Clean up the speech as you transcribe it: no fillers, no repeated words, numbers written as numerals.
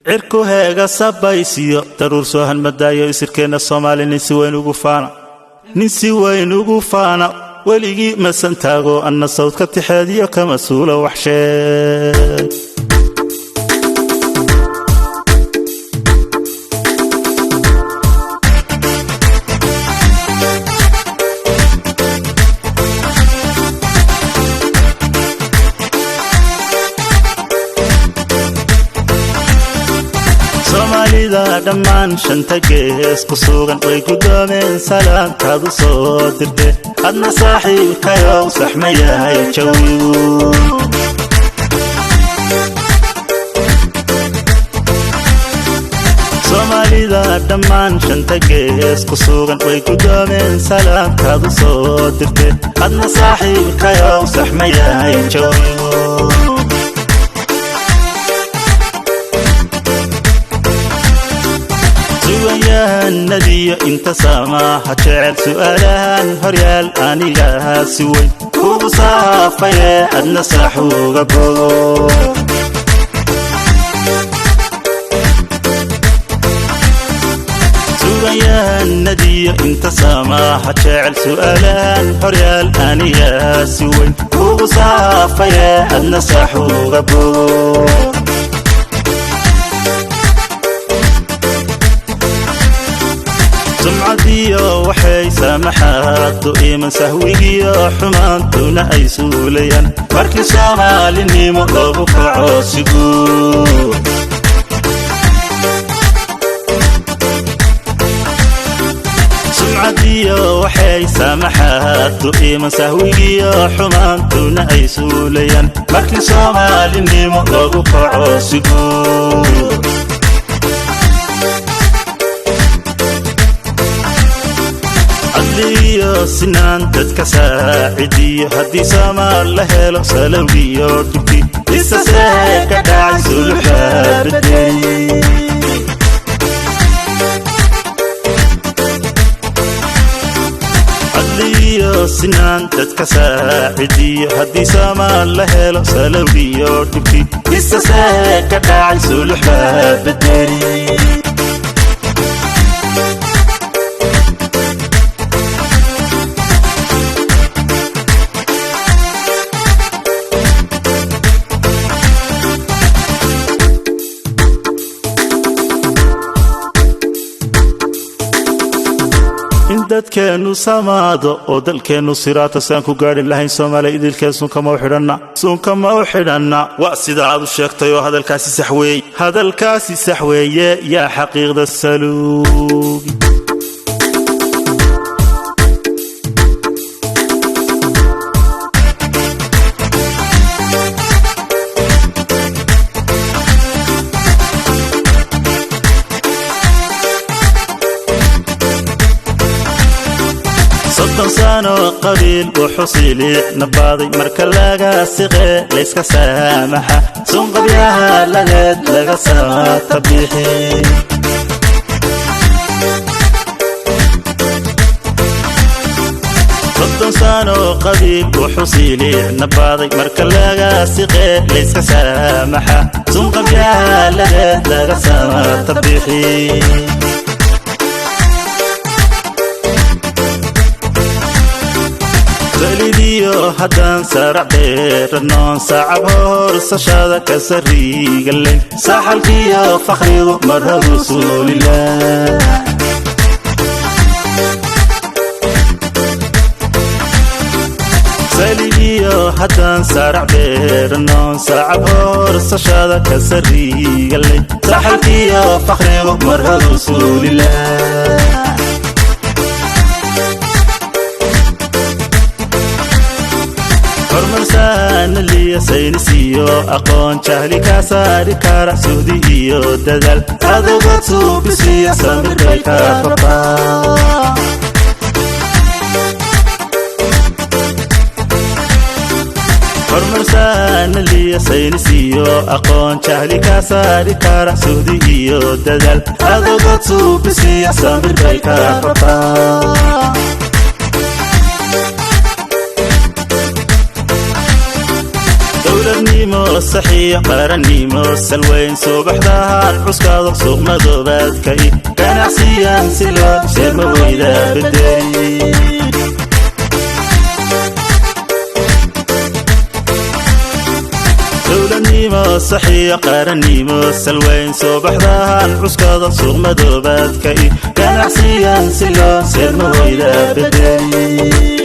Cirku heega sabaysiyo daruur soo hanmadaayo, isirkeenna Soomaali nin si weyn ugu faana, nin si weyn ugu faana weligii masan taago. Anna sawdka tixeediyo kama suulo waxsheeg. Soomaalida dhammaan shanta gees ku sugan way guddoomeen salaantaadu soo dirte. Adna saaxiibkayow, sax ma yahay jawigu? Soomaalida dhammaan shanta gees ku sugan way guddoomeen salaantaadu soo dirte. Adna saaxiibkayow, sax ma yahay jawigu? Suganyahanadiyo inta samaaha jecel, su'aalahan horyaal anigaha si weyn kugu saafaye, adna saaxuga bogo. Suganyahanadiyo inta samaaha jecel, su'aalahan horyaal anigaha si weyn kugu saafaye, adna saaxuga bogo. Sumcadiyo waxay saamaxaadu iman, sahwigiyo xumaantuna ay suulayaan markii Soomaalinimo loogu kaco siguud. Sumcadiyo waxay saamaxaadu iman, sahwigiyo xumaantuna ay suulayaan markii Soomaalinimo loogu kaco siguud. Cadliyo sinaan dadka saacidiyo haddii Soomaal la helo, salowgiyo dhibti isasee ka dhacay suluxa bedeli. Cadliyo sinaan dadka saacidiyo haddii Soomaal la helo, salowgiyo dhibti isasee ka dhacay suluxa bedeli. In dadkeennu samaado oo dalkeennu siraata saan ku gaadhi lahayn, Soomaaliya idilkeen sunkama u xidhanna, sunkama u xidhanna. Waa sida aad u sheegtay oo hadalkaasi sax weeye, hadalkaasi sax weeye, yaa xaqiiqda saluugi. 30 sano qabiil wuxuu siliic nabaaday, marka laga siqee layska saamaxa, sunqabyaha lageed laga samaata bixi. 30 sano qabiil wuxuu siliic nabaaday, marka laga siqee layska saamaxa, sunqabyaha lageed laga samaata bixi. Salidiyo haddaan sarac dheeranoon sacab horsashada ka sariigalen, saxalkiyo fakhrigu mara rasuulilah. Salidiyo haddaan sarac dheeranoon sacab horsashada ka sariigalen, saxalkiyo fakhrigu mara rasuulilah. Horumarsaanaliya saynis iyo aqoon, jahli ka saari kara suhdi iyo dadaal adogood suubisiya samir bay ka rabtaa. Horumarsaanaliya saynis iyo aqoon, jahli ka saari kara suhdi iyo dadaal adogood suubisiya samir bay ka rabtaa. Dowladnimo saxiya, qarannimo salweyn, subaxdahan cuskaado, suuq madoobaadka i ganacsiyan si loo seerma weyda bedeli. Dowladnimo saxiya, qarannimo salweyn, subaxdahan cuskada, suuq madoobaadka i ganacsiyan si loo seerma weyda bedeli.